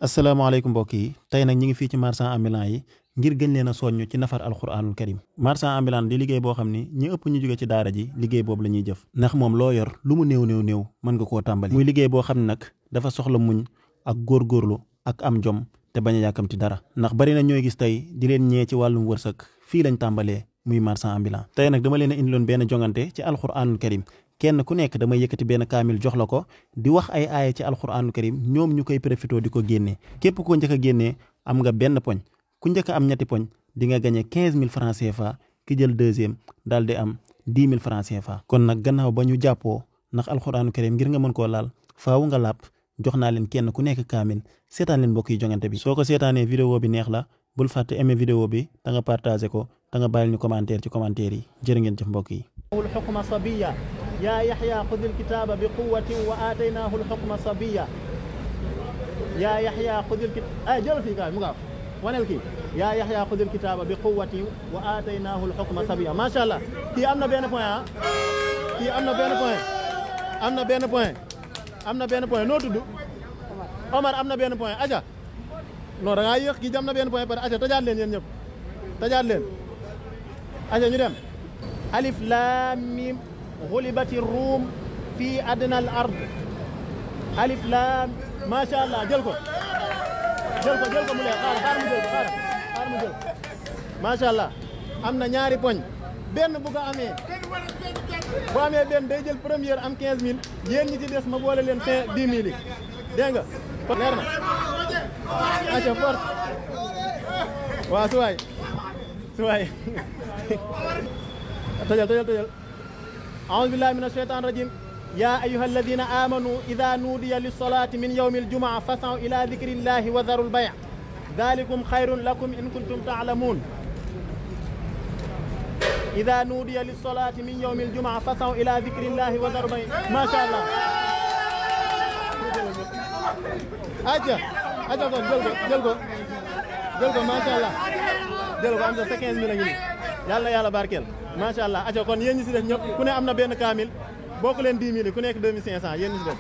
asalaamaaleykum mbokk yi tey nag ñi ngi fii ci marchand ambulant yi ngir gën leen a soññ ci nafar alxuraanul karim marchand ambulant di liggéey boo xam ni ñi ëpp ñu jóge ci daara ji liggéey boobu la ñuy jëf ndax moom loo yor lu mu néew mën nga koo tàmbali muy liggéey boo xam ne nag dafa soxla muñ ak góorgóorlu ak am jom te bañ a yàkkamti dara ndax bari na ñooy gis tey di leen ñee ci wàllum wërsëg fii lañ tàmbalee muy marchand ambulant tey nag dama leen a indiloon benn jongante ci alxuraanul karim kenn ku nekk damay yëkkati benn kaamil jox la ko di wax ay aaya ci alxuraanul karim ñoom ñu koy profité di ko génnee képp ko njëkk a génnee am nga benn poñ ku njëkk a am ñetti poñ di nga gagné 15000 francs CFA ki jël deuxième daal di am 10000 francs CFA. kon nag gannaaw ba ñu jàppoo ndax alxuraanul karim ngir nga mën koo laal faaw nga làpp jox naa leen kenn ku nekk kaamil seetaan leen mbokk yi jongante bi. soo ko seetaanee vidéo bi neex la bul fàtte aimer vidéo bi da nga partagé ko da nga bàyyil ñu commentaire ci commentaire yi jërë ngeen jëf mbokk yi. يا يحيى خذ الكتاب بقوة وآتيناه الحكم صبيا يا يحيى خذ الكتاب جل في قال مقاف ونلكي يا يحيى خذ الكتاب بقوة وآتيناه الحكم صبيا ما شاء الله كي أمنا بين بوين كي أمنا بين بوين أمنا بين بوين أمنا بين بوين نو تدو عمر أمنا بين بوين أجا نو رغا يخ كي جامنا بين بوين بار أجا تجال لين ين ñep تجال لين أجا ñu dem ألف لام ميم غلبت الروم في أدنى الأرض ألف لام ما شاء الله جلكو مولي خار مجل ما شاء الله أمنا ñaari poñ benn bu ko amee bu amee benn day jël première am 15000 yéen ñi ci des ma boole leen 10000 yi dégg nga kon leer na aca force waa suwaay tëjal أعوذ بالله من الشيطان الرجيم يا أيها الذين آمنوا إذا نودي للصلاة من يوم الجمعة فاسعوا إلى ذكر الله وذروا البيع ذلكم خير لكم إن كنتم تعلمون إذا نودي للصلاة من يوم الجمعة فاسعوا إلى ذكر الله وذروا البيع ما شاء الله أجا جلغو ما شاء الله جلغو أمسا 15000 نجي yàlla barkeel macha allah aca kon yéen ñi si def ñëpp ku ne am na benn kaamil bokk leen 10 000 ku nekk 2500 yéen ñi si def